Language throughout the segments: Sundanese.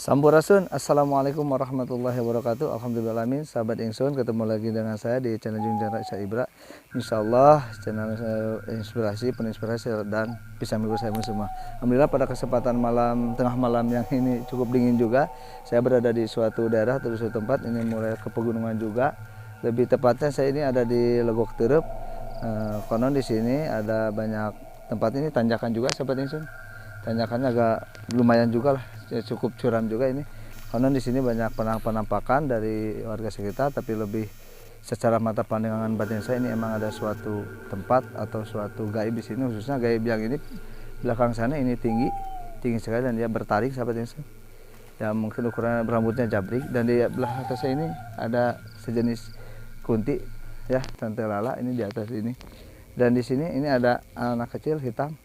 Sampurasun, assalamualaikum warahmatullahi wabarakatuh. Alhamdulillah, sahabat Ingsun, ketemu lagi dengan saya di channel Jung Raisa Ibra. Insyaallah channel inspirasi, peninspirasi dan bisa menghibur saya semua. Alhamdulillah pada kesempatan malam, tengah malam yang ini cukup dingin juga. Saya berada di suatu daerah atau di suatu tempat, ini mulai ke pegunungan juga. Lebih tepatnya saya ini ada di Legok Terep. Konon di sini ada banyak tempat ini tanjakan juga, sahabat Ingsun. Tanjakannya agak lumayan juga lah, cukup curam juga ini. Konon di sini banyak penampakan dari warga sekitar, tapi lebih secara mata pandangan batin saya ini emang ada suatu tempat atau suatu gaib di sini, khususnya gaib yang ini belakang sana ini tinggi, tinggi sekali dan dia bertaring, sahabat Ingsun. Ya mungkin ukuran rambutnya jabrik, dan di belah atas saya ini ada sejenis kunti ya, tante Lala ini di atas ini. Dan di sini ini ada anak kecil hitam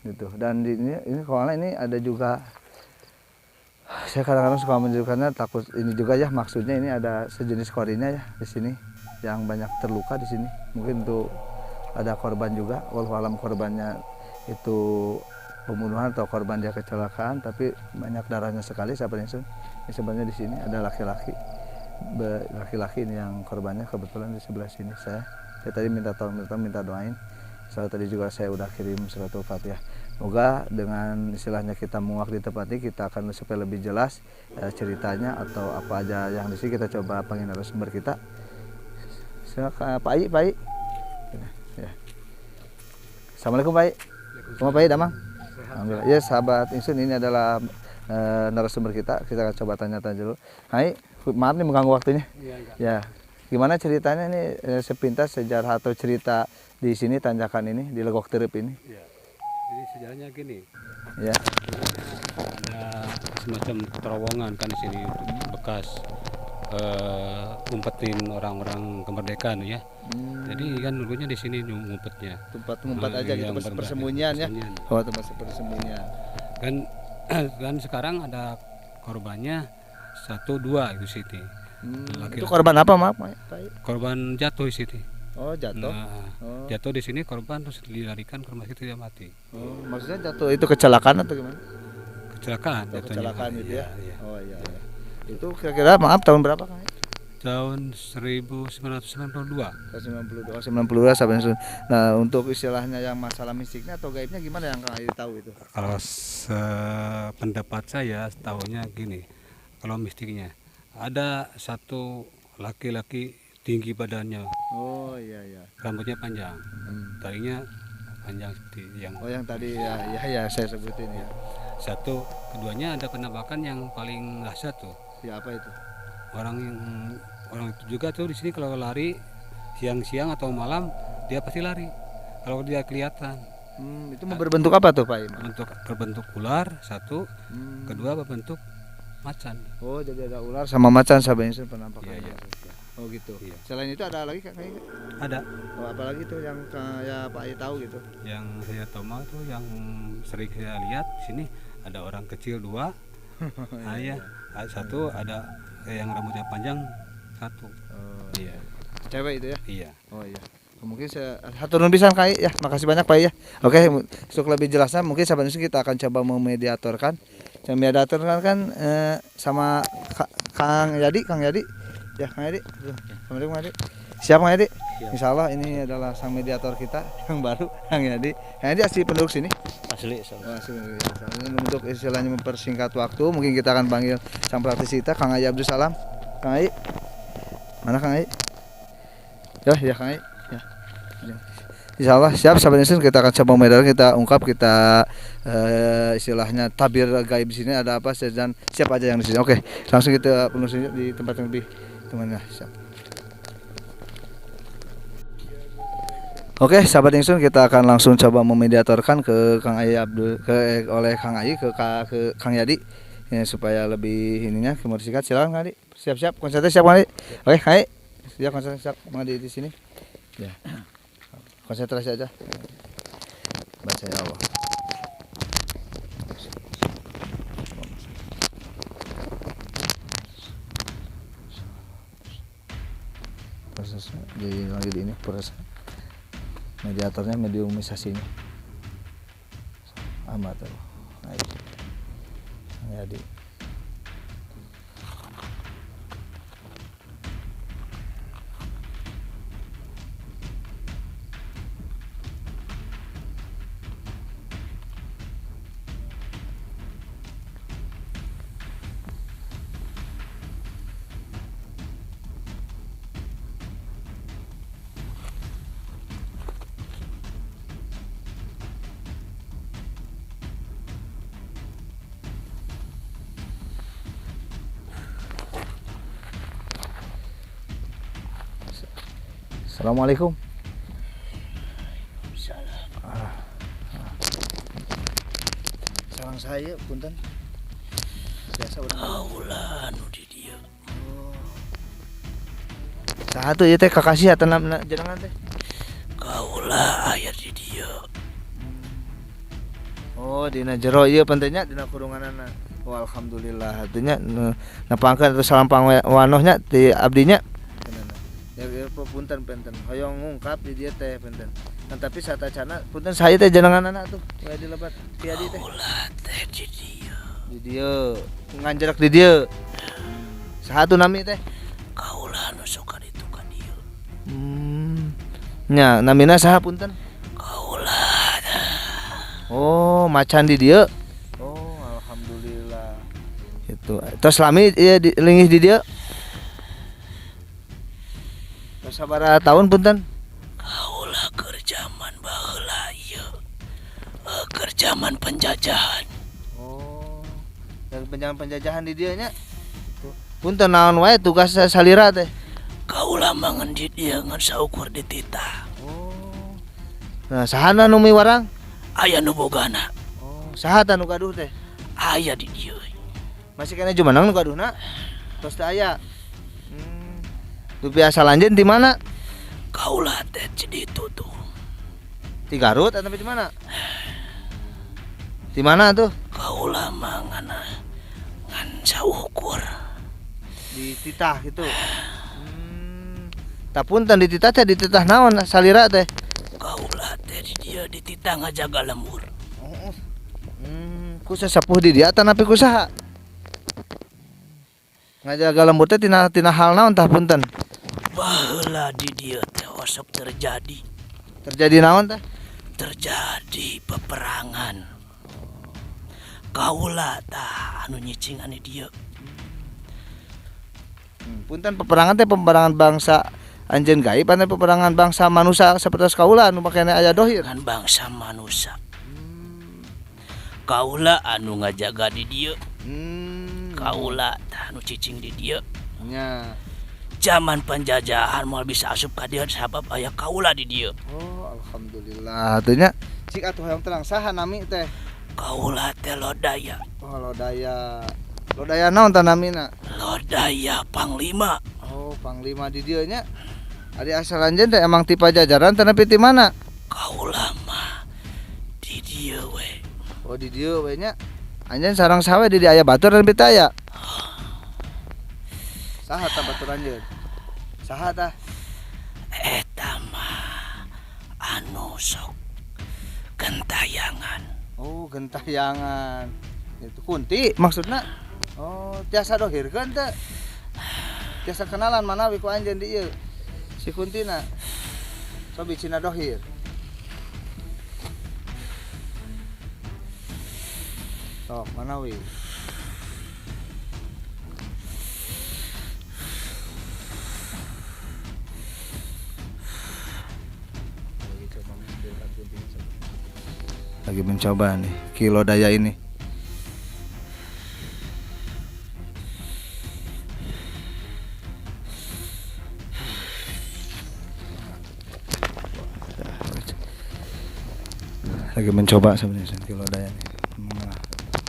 gitu. Dan di ini kalau ini ada juga, saya kadang-kadang suka menunjukkannya takut ini juga ya, maksudnya ini ada sejenis korinya ya di sini yang banyak terluka di sini, mungkin untuk ada korban juga, walau alam korbannya itu pembunuhan atau korban dia kecelakaan, tapi banyak darahnya sekali, sahabat Ingsun. Ini sebenarnya di sini ada laki-laki, laki-laki ini yang korbannya kebetulan di sebelah sini. Saya tadi minta tolong, minta doain. Soalnya tadi juga saya udah kirim suratul Fatihah. Semoga dengan istilahnya kita menguak di tempat ini, kita akan supaya lebih jelas ceritanya atau apa aja yang di sini. Kita coba panggil narasumber kita. Silakan Pak Ai, Pak Ai. Ya. Assalamualaikum Pak Ai. Selamat Pak Ai, damang. Alhamdulillah. Ya sahabat Ingsun, ini adalah narasumber kita. Kita akan coba tanya-tanya dulu. Hai, maaf nih mengganggu waktunya. Ya, ya. Gimana ceritanya nih, sepintas sejarah atau cerita di sini tanjakan ini di Legok Terep ini? Ya. Jadi sejarahnya gini. Ya. Ada semacam terowongan kan di sini bekas ngumpetin orang-orang kemerdekaan ya. Jadi kan dulunya di sini ngumpetnya. Tempat ngumpet aja gitu, persembunyian ya. Oh, tempat persembunyian. Kan kan sekarang ada korbannya 1 2 di sini. Itu korban apa, maaf, Pak? Korban jatuh di sini. Oh, jatuh. Nah, oh. Jatuh di sini korban terus dilarikan ke rumah sakit, tidak mati. Oh, maksudnya jatuh itu kecelakaan atau gimana? Kecelakaan, oh, kecelakaan itu ya. Iya. Oh iya, iya. Itu kira-kira maaf tahun berapa, Kang? Tahun 1992. 92, 92 sampai. Nah, untuk istilahnya yang masalah mistiknya atau gaibnya gimana yang Kang Ayu tahu itu? Kalau pendapat saya tahunya gini, kalau mistiknya ada satu laki-laki tinggi badannya. Oh iya iya. Rambutnya panjang. Taringnya panjang seperti yang. Oh yang tadi ya ya, ya saya sebutin ya. Satu, keduanya ada penampakan yang paling dahsyat tuh. Ya apa itu? Orang itu juga tuh di sini kalau lari siang-siang atau malam dia pasti lari. Kalau dia kelihatan. Itu berbentuk apa tuh Pak? Berbentuk ular satu, kedua berbentuk macan. Oh, jadi ada ular sama macan sahabat Ingsun penampakannya. Iya, iya. Oh gitu. Iya. Selain itu ada lagi Kak? Ada. Oh, apalagi tuh yang ya Pak Ai tahu gitu? Yang saya tahu mah tuh yang sering saya lihat di sini ada orang kecil 2. Nah, iya. Satu ada yang rambutnya panjang 1. Oh, iya. Cewek itu ya? Iya. Oh iya. Mungkin saya hatur nuhun pisan Kak ya. Makasih banyak Pak ya. Oke, untuk lebih jelasnya mungkin sahabat Ingsun kita akan coba memediatorkan. Mediatorkan kan sama Kang Yadi, Kang Yadi. Ya, Kang Yadi. Assalamualaikum Kang Yadi. Siap Kang Yadi? Insya Allah ini adalah sang mediator kita yang baru, Kang Yadi. Kang Yadi asli penduduk sini? Asli. Oh, asli penduduk. Untuk istilahnya mempersingkat waktu, mungkin kita akan panggil sang praktisi kita, Kang Ayi Abdul Salam. Kang Ayi. Mana Kang Ayi? Ya, ya Kang Ayi. Ya. Insya Allah siap sahabat Ingsun, kita akan coba mediator, kita ungkap, kita istilahnya tabir gaib di sini ada apa dan siapa aja yang di sini. Oke, langsung kita penelusuri di tempat yang lebih temannya. Siap. Oke, sahabat Ingsun, kita akan langsung coba memediatorkan ke Kang Ayi Abdul, ke oleh Kang Ayi ke Kang Yadi ya, supaya lebih ininya kemudian. Silakan Kang Yadi. Siap-siap konsentrasi, siap Kang Yadi. Oke, Kang Ayi. Siap konsentrasi, siap Kang Yadi di sini. Ya. Konsentrasi aja. Baca ya Allah. Prosesnya jadi lagi di ini proses mediatornya, mediumisasinya. Amat Allah. Jadi. Assalamualaikum. Salam. Sareng saya punten. Biasa urang. Kaula anu di dieu. Oh. Saha tuh ieu teh kakasih atau jenengan teh? Kaula aya di dieu. Oh, dina jero ieu pentingnya dina kurunganana. Oh, alhamdulillah atuh nya nepangkeun atuh salam pangwanoh nya ti abdi nya. Ya, ya punten punten hoyong ngungkap di dieu teh punten. Nah, tapi satacana punten saya teh jenenganana tuh we di lebat ti adi teh. Kaula teh di dieu. Di dieu nganjerak di dieu. Saha tuh nami teh? Kaula nu sok ka ditu ka dieu. Nya namina saha punten? Kaula. Oh, macan di dieu. Oh, alhamdulillah. Itu. Tos lami ieu di, linggih di dieu? Tos sabaraha tahun punten? Kaula keur jaman baheula ieu. Keur jaman penjajahan. Oh. Dan penjajahan di dieu nya. Punten naon wae tugas salira teh? Kaula mah ngan di dieu ngan saukur dititah. Oh. Nah, sahana nu miwarang? Aya nu bogana. Oh, saha tah nu gaduh teh? Aya di dieu. Masih kena jumeneng nu gaduhna? Tos teu aya. Dupi asal anjeun di mana? Kaula teh di ditu tuh. Di Garut atau di mana? Di mana tuh? Kaula mah ngan saukur. Di titah gitu. Tah punten di titah teh dititah naon salira teh? Kaula teh di dieu dititah ngajaga lembur. Oh. Ku sesepuh di dieu atanapi ku saha? Ngajaga lembur teh tina hal naon tah punten? Baheula di dieu teh osok terjadi. Terjadi naon teh? Terjadi peperangan. Kaula tah anu nyicingan di dieu. Punten peperangan teh peperangan bangsa anjeun gaib atau peperangan bangsa manusia seperti kaula anu makana aya dohir? Kan bangsa manusia. Kaula anu ngajaga di dieu. Kaula tah anu cicing di dieu. Nya. Zaman penjajahan moal bisa asup ka dieu sabab aya kaula di dieu. Oh, alhamdulillah. Atuh nya cik atuh hoyong terang saha nami teh? Kaula teh Lodaya. Oh, Lodaya. Lodaya naon tah namina? Lodaya Panglima. Oh, Panglima di dieu nya. Ari asal anjeun teh emang ti Pajajaran teh ti mana? Kaula mah di dieu we. Oh, di dieu we nya. Anjeun sareng saha we di dieu aya batur dan teu aya? Saha tah batur anjeun? Saha tah? Eta mah anu sok gentayangan. Oh, gentayangan. Itu Kunti maksudna? Oh, tiasa dohirkeun teh. Tiasa kenalan manawi ku anjeun di ieu. Si Kuntina. Sobi cina dohir. Sok manawi. Lagi mencoba nih Ki Lodaya ini. Lagi mencoba sebenarnya Ki Lodaya nih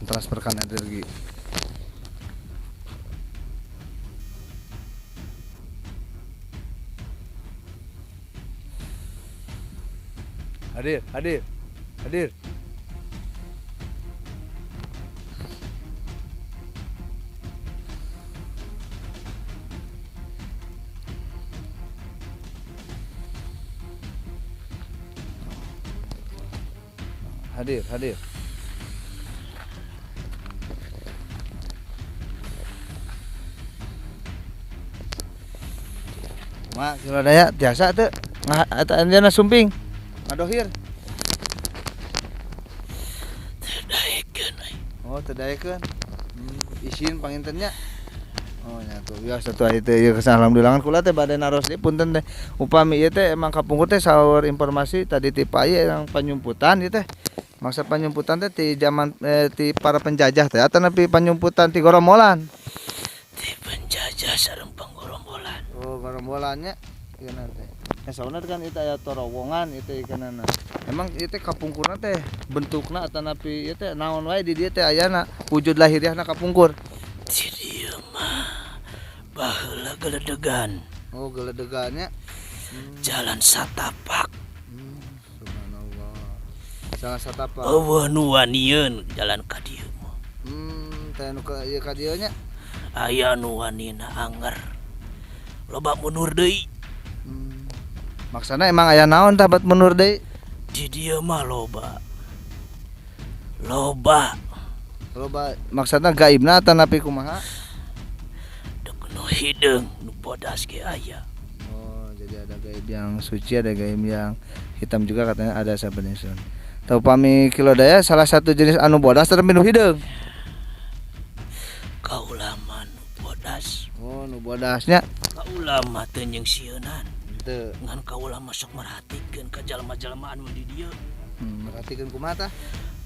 mentransferkan energi. Hadir, hadir, hadir. Hadir, hadir. Mak, Ki Lodaya biasa tuh. Ngah, anjeunna sumping. Ngadohir. Teu daekeun euy. Oh, teu daekeun. Isin pangintennya. Oh, nya tuh. Biasa tuh aya teh ieu kesan alhamdulillah kula teh bade naros deui punten teh. Upami ieu teh emang kapungkur teh saur informasi tadi ti Pak ieu yang panyumputan ieu teh. Mangsa panyumputan teh ti zaman ti para penjajah teh atanapi panyumputan ti gorombolan? Ti penjajah sareng panggorombolan. Oh, gorombolannya ieu teh. Nah, sauna kan itu aya torowongan itu ikanana. Emang itu kapungkurna teh bentukna atanapi ieu teh naon wae di dieu teh ayana wujud lahiriahna kapungkur. Di dieu mah baheula geledegan. Oh, geledegannya. Jalan satapak. Subhanallah. Jalan satapak. Eueuh nu wanieun jalan ka dieu mah. Teh nu ka ieu ka dieu nya. Aya nu wanina anger. Loba mundur deui. Maksana emang aya naon tah bat mundur deui? Di dieu mah loba. Loba. Loba maksudna gaibna atanapi kumaha? Dek nu hideung nu bodas ge aya. Oh, jadi ada gaib yang suci, ada gaib yang hitam juga katanya ada sahabat Ingsun. Tau pami Kilodaya salah satu jenis anu bodas tapi nu hideung. Kaula mah nu bodas. Oh, nu bodasnya. Kaula mah teu jeung sieunan. Teu. Ngan kaula mah sok merhatikeun ka jalma-jalma anu di dieu. Merhatikeun kumaha tah?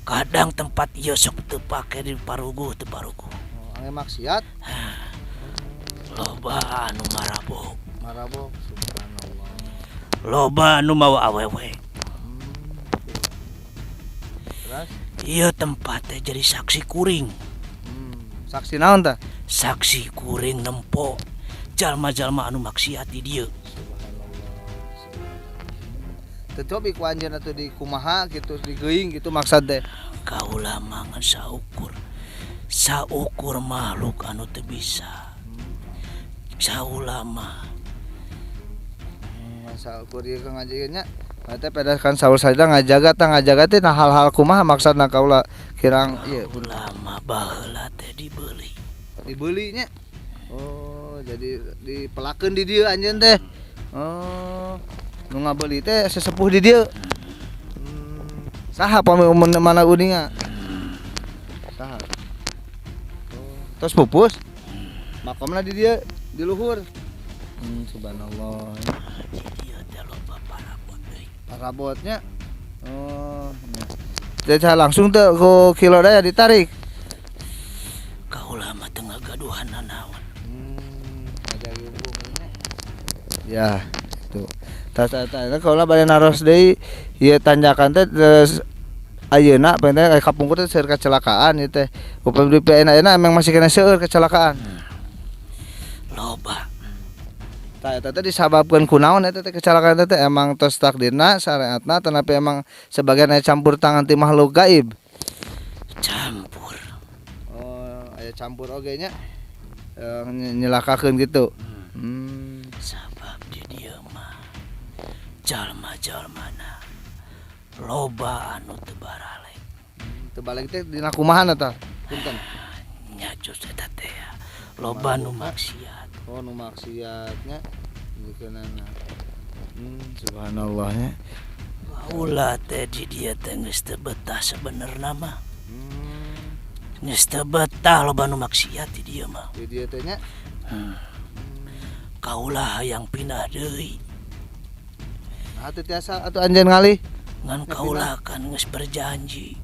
Kadang tempat ieu sok teu pake di paruguh teu paruguh. Oh, ange maksiat. Loba anu marabok. Marabok, subhanallah. Loba anu mawa awewe. Terus? Ieu tempat teh jadi saksi kuring. Saksi naon tah? Saksi kuring nempo jalma-jalma anu maksiat di dieu. Tetep iku anjeun atuh di kumaha gitu, digeuing gitu maksud teh. Kaula mah ngan saukur. Saukur makhluk anu teu bisa. Saula mah. Saukur ieu ka ngajieun nya. Teh pedas kan saur saja ngajaga tah ngajaga teh nah hal-hal kumaha maksudna kaula kirang ieu. Kaula mah baheula teh dibeuli. Dibeli nya. Oh, jadi dipelakeun di dieu anjeun teh. Oh. Nu ngabeuli teh sesepuh di dieu. Saha pami mana uninga? Saha? Oh, tos pupus. Makomna di dieu, di luhur. Subhanallah. Di dieu teh loba parabot deui. Parabotnya. Oh, jadi langsung teh ku Kilodaya ditarik. Kaula mah teu ngagaduhan nanaon. Ya, itu. Tah tah tah kaula bade naros deui ieu tanjakan teh terus ayeuna penting kapungkur teh seueur kecelakaan ieu teh. Upami di ayeuna emang masih kena seueur kecelakaan. Loba. Tah eta teh disababkeun ku naon eta teh kecelakaan teh emang tos takdirna syariatna tetapi emang sebagian aya campur tangan ti makhluk gaib. Campur. Oh, aya campur oge nya. Nyelakakeun gitu. Sabab di dieu mah jalma-jalmana loba anu teu baralek. Teu baralek teh dina kumaha tah? Punten. Nya jus eta teh loba nu maksiat. Oh, nu maksiatnya dikeunana. Subhanallah nya. Kaula teh di dieu teh geus teu betah sebenerna mah. Geus teu betah loba nu maksiat di dieu mah. Di dieu teh nya. Kaula hayang pindah deui. Nah, teu tiasa atuh anjeun ngalih. Ngan kaula kan geus berjanji.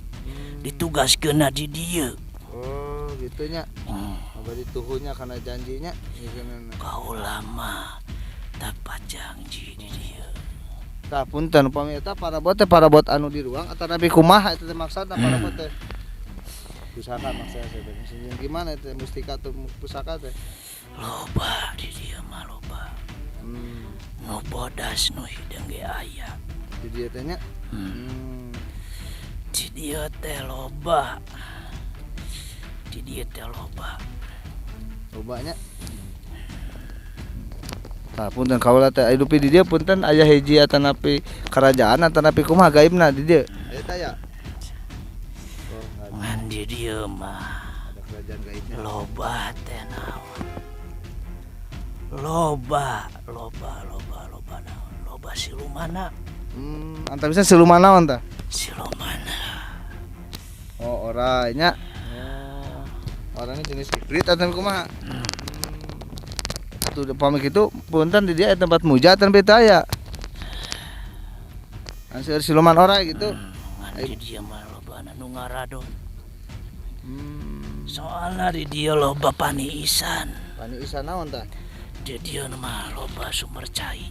Ditugaskeunna di dieu. Oh, gitu nya. Abadi tuhunya karena janjinya. Kaula mah dapat janji di dieu. Tah punten upami eta parabot teh parabot anu di ruang atanapi kumaha eta teh maksudna parabot teh? Pusaka maksudnya saya teh. Maksudnya gimana itu mustika atau pusaka teh? Loba di dieu mah loba. Nu bodas nu hideung ge aya. Di dieu teh nya? Di dieu teh loba. Di dieu teh loba. Lobanya. Tah punten kaula teh hidup di dieu punten aya hiji atanapi kerajaan atanapi kumaha gaibna di dieu? Aya teh aya. Oh, ngan di dieu mah ada kerajaan gaibnya. Loba teh naon. Loba, loba, loba, loba naon. Loba silumana. Antara bisa siluman naon tah? Silumana. Oh, orangnya. Oh, orangnya jenis hibrid atau kumaha? Atuh pamit kitu punten di dia tempat muja tanpa teu aya. Anseur siluman ora gitu. Ngan di dia mah loba nu ngaradon. Soalna di dia loba paniisan. Paniisan naon tah? Di dia mah loba sumber cai.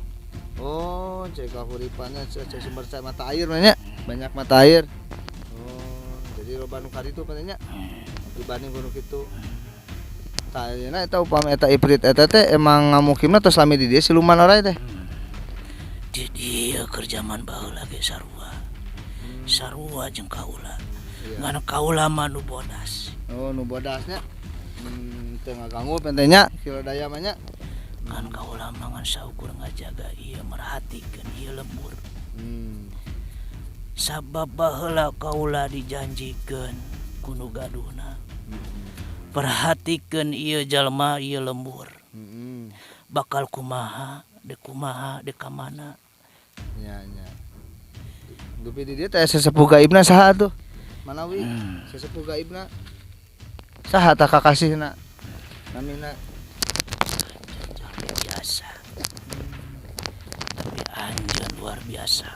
Oh, cai kahuripannya, cai sumber cai mata air nya, banyak mata air. Oh, jadi loba nu kaditu nya dibanding gunung kitu. Tah ayeuna eta upami eta iprit eta teh emang ngamukimna tos lami di dieu siluman oray teh. Di dieu keur jaman baheula ge sarua. Sarua jeung kaula. Ngan kaula mah nu bodas. Oh, nu bodasnya. Teu ngaganggu teh nya, kilo daya mah nya. Ngan kaula mah ngan saukur ngajaga ieu merhatikeun ieu lembur. Sabab baheula kaula dijanjikeun ku nu gaduhna. Perhatikeun ieu jalma ieu lembur. Bakal kumaha, dek kumaha, dek ka mana. Nya nya. Dupi di dieu teh sesepuh gaibna saha tuh? Manawi sesepuh gaibna saha tah kakasihna? Namina Jalmi biasa. Tapi anjeun luar biasa.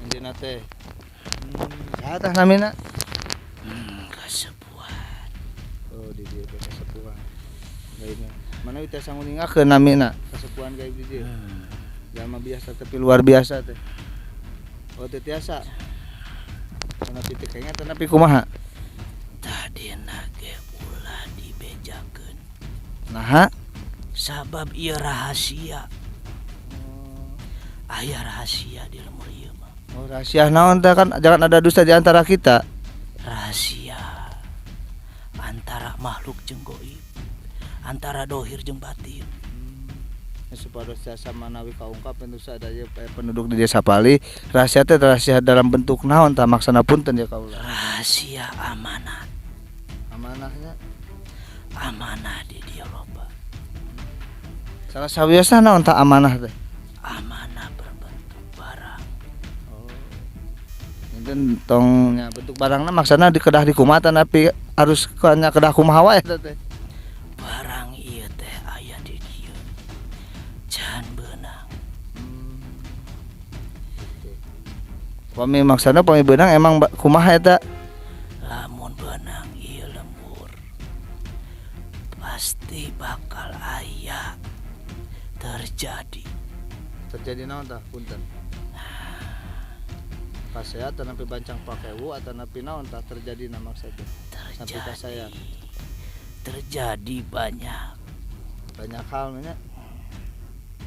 Anjeunna teh. Saha tah namina? Kasepuhan. Oh, di dieu teh kasepuhan gaibna. Manawi teh sanguningakeun namina kasepuhan gaib di dieu. Jalma biasa tapi luar biasa teh. Oh, teu tiasa. Kana titik kayaknya teh tapi kumaha? Tadina ge ulah dibejakeun. Naha? Sabab ieu rahasia. Aya rahasia di lembur ieu mah. Oh, rahasia naon teh kan jangan ada dusta di antara kita. Rahasia antara makhluk jeung goib, antara dohir jeung batin. Supados jasa manawi kaungkap tentu saja penduduk di desa Pali rahasia teh rahasia dalam bentuk naon tah maksana punten ya kaula. Rahasia amanat. Amanahnya amanah di dieu loba. Salah sawiosna naon tah amanah teh? Amanah berbentuk barang. Oh. Enten tong nya bentuk barangna maksana dikedah dikumaha tapi harus nya kedah kumaha wae eta teh. Barang ieu teh aya di dieu. Can beunang. Pami maksana pami beunang emang kumaha eta? Lamun beunang ieu lembur pasti bakal aya terjadi. Terjadi naon tah punten? Pasea atanapi bancang pakewu atanapi naon tah terjadi na maksudna? Sampai ka saya. Terjadi banyak. Banyak hal nya.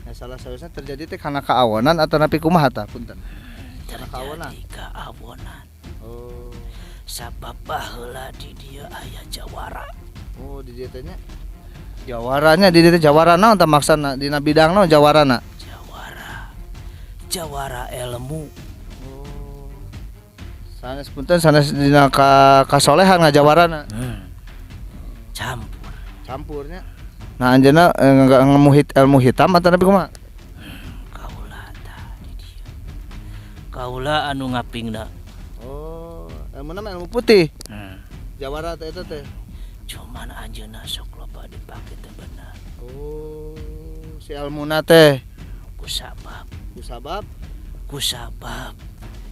Ya salah sawiosna terjadi teh kana kaawonan atanapi kumaha tah punten? Terjadi kaawonan. Oh. Sabab baheula di dieu aya jawara. Oh, di dieu teh nya. Jawaranya di dieu teh jawara naon tah maksana dina bidang naon jawarana? Jawara. Jawara ilmu. Oh. Sanes punten sanes dina kasolehan ngajawarana. Campur. Campurnya. Nah anjeunna ngemuhit ilmu hitam atanapi kumaha? Kaula tah di dieu. Kaula anu ngapingna. Oh, ilmuna mah ilmu putih. Jawara teh eta teh. Cuman anjeunna sok loba dipake teu bener. Oh, si ilmuna teh. Kusabab. Kusabab? Kusabab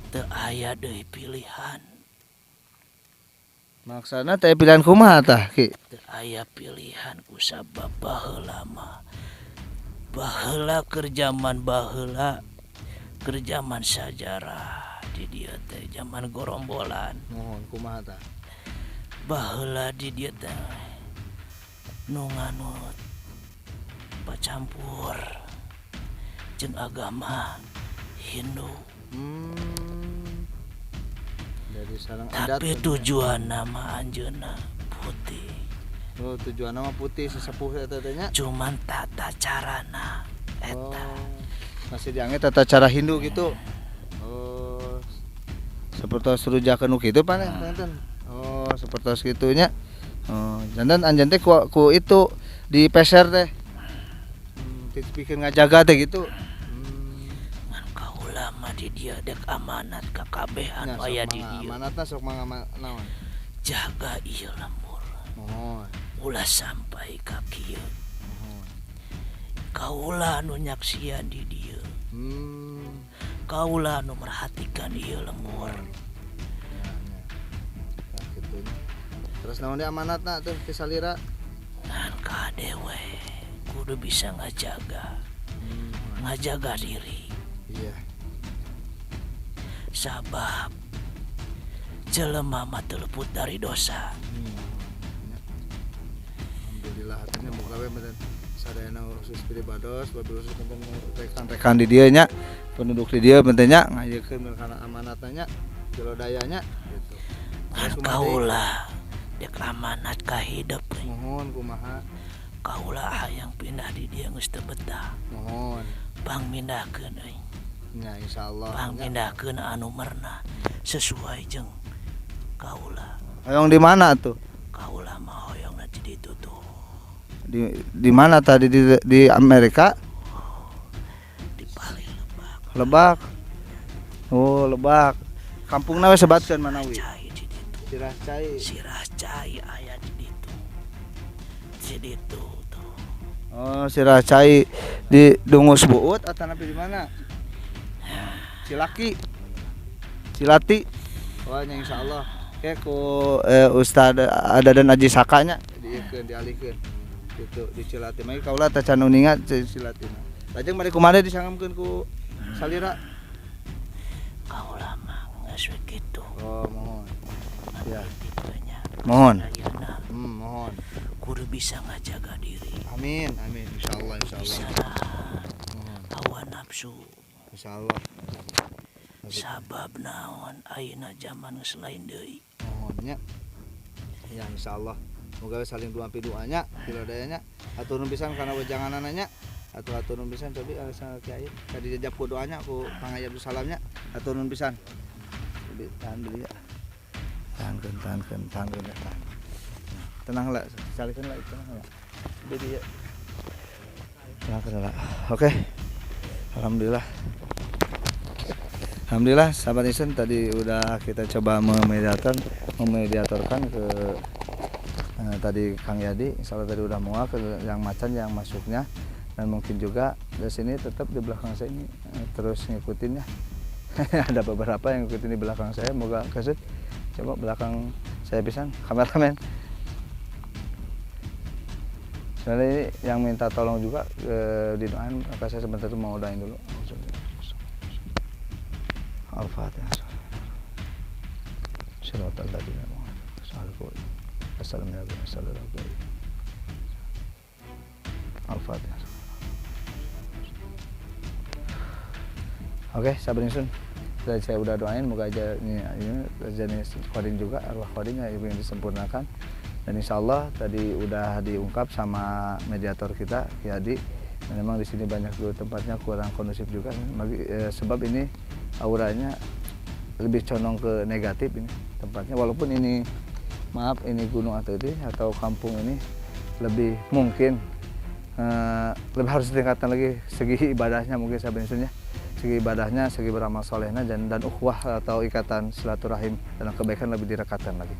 teu aya deui pilihan. Maksana teh pilihan kumaha tah, Ki? Teu aya pilihan kusabab baheula mah. Baheula keur jaman baheula, keur jaman sajarah di dieu teh jaman gorombolan. Mohon kumaha tah? Baheula di dieu teh nu nganut pacampur jeung agama Hindu. Jadi sareng adat. Tapi tujuan nama anjeunna putih. Oh, tujuan nama putih sesepuh eta teh nya. Cuman tata carana eta. Oh, masih dianggap tata cara Hindu gitu. Oh. Seperti surujakeun nu kitu pan panten. Oh, seperti kitu nya. Oh, janten anjeun teh ku itu di peser teh. Pikeun ngajaga teh gitu. Ngan kaula mah di dieu dek amanat ka kabeh anu aya di dieu. Amanatna sok mangga naon? Jaga ieu lembur. Mohon. Ulah sampai ka kieu. Mohon. Kaula anu nyaksian di dieu. Kaula anu merhatikan ieu lembur. Ya, ya. Nah, kitu nya. Terus naon deui amanatna tuh ti salira? Ngan kade we kudu bisa ngajaga. Ngajaga diri. Iya. Sabab jelema mah teu luput dari dosa. Alhamdulillah artinya muga we meureun sadayana khusus pribados, wabil khusus rekan-rekan di dieu nya, penduduk di dieu penting nya ngayekeun kana amanatna nya, jero dayanya gitu. Ngan kaula dek amanat ka hidep. Mohon kumaha? Kaula hayang pindah di dieu geus teu betah. Mohon. Pang mindahkeun euy. Nya insyaallah. Pang mindahkeun anu merna sesuai jeung kaula. Hoyong di mana tuh? Kaula mah hoyongna di ditu tuh. Di mana tadi, di Amerika? Di paling Lebak. Lebak. Oh, Lebak. Kampungna we sebatkeun manawi. Cai di ditu. Sirah Cai. Sirah Cai aya di ditu. Di ditu tuh. Oh, Sirah Cai di Dungus Buut atau napi di mana? Cilaki. Cilati. Oh, nya insyaallah. Oke, ku Ustad ada dan Aji Sakanya diikeun dialihkeun. Gitu di Cilati. Mari kaula teh can uninga Cilati. Lajeng bari kumaha disangamkeun ku salira? Kaula mah geus we kitu. Oh, mohon. Ya. Nya. Mohon. Ayeuna Mohon. Kudu bisa ngajaga diri. Amin, amin. Insyaallah, Bisa insyaallah. nahan hawa nafsu. Insyaallah. Sabab naon ayeuna zaman geus lain deui. Mohon nya. Ya insyaallah. Moga saling doa piduanya, dayanya. Hatur nuhun pisan kana wejanganana nya. Hatur hatur nuhun pisan cobi alasan kiai. Tadi jajab ku doanya ku Kang Abdul Salamnya. Hatur nuhun pisan. Cobi tahan dulu ya. Tahankeun, tahankeun, tahankeun ya, tahan. Tenang lah, salikeun lah itu tenang lah. Cobi dia. Tenang lah. Oke. Alhamdulillah. Alhamdulillah sahabat Isen, tadi udah kita coba memediatorkan ke tadi Kang Yadi, insya Allah tadi udah muak ke yang macan yang masuknya, dan mungkin juga dari sini tetap di belakang saya ini terus ngikutin ya. Ada beberapa yang ngikutin di belakang saya, moga kesut. Coba belakang saya pisan, kameramen. Sebenarnya ini yang minta tolong juga didoain, maka saya sebentar itu mau doain dulu. Al-Fatihah. Siratal ladzina an'amta alaihim. Al-Fatihah. Oke, sahabat Ingsun. Saya udah doain, moga aja ini jenis khodin juga, arwah khodinnya ibu yang disempurnakan. Dan insya Allah tadi udah diungkap sama mediator kita, Ki Adi. Dan memang di sini banyak dulu tempatnya kurang kondusif juga, sebab ini auranya lebih condong ke negatif ini tempatnya. Walaupun ini, maaf, ini gunung atau ini atau kampung ini lebih mungkin lebih harus ditingkatkan lagi segi ibadahnya mungkin sahabat Ingsun ya. Segi ibadahnya, segi beramal solehnya, dan ukhuwah atau ikatan silaturahim dalam kebaikan lebih direkatkan lagi.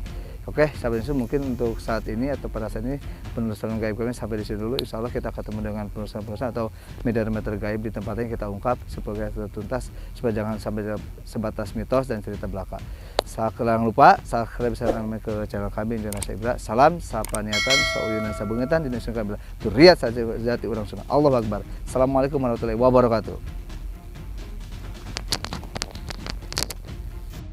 Oke, sahabat Ingsun, mungkin untuk saat ini atau pada saat ini penelusuran gaib kami sampai di sini dulu. Insya Allah kita ketemu dengan penelusuran-penelusuran atau media-media gaib di tempat yang kita ungkap supaya tuntas, supaya jangan sampai sebatas mitos dan cerita belaka. Jangan lupa subscribe ke channel kami Indonesia Ibra. Salam sapa niatan, sauyunan sabeungetan dina Sunda Kabila. Duriat saja jati urang Sunda. Allahu Akbar. Assalamualaikum warahmatullahi wabarakatuh.